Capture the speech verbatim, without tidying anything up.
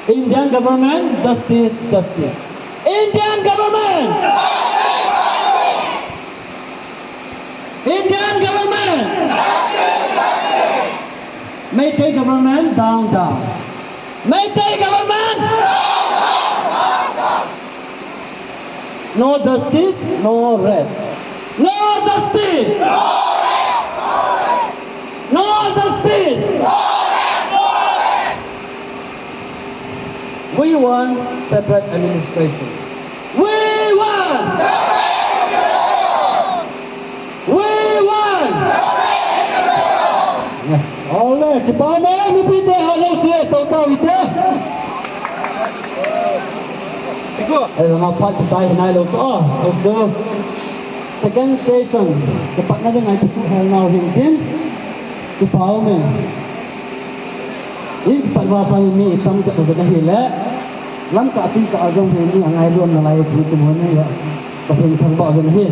Indian government, justice, justice. Indian government! Indian government! Meitei government, down, down. Meitei government! No justice, no rest. No justice! No justice! We want separate administration. We want! We want! Ole, kipah e, mipite, hello, si, tau, tau, ite. Ai, nga phat kitai hinai lou to. Ah, okay. Second session. Kipatna ding ngai kisu hel nau hin tin. Kipah e. Ikipat uva sang mi tamtah uvin ahile. Lamkah tuikah a jong hin mi angailut nalai uvin tum hon ahile. Pathen thangvah uvin ahi.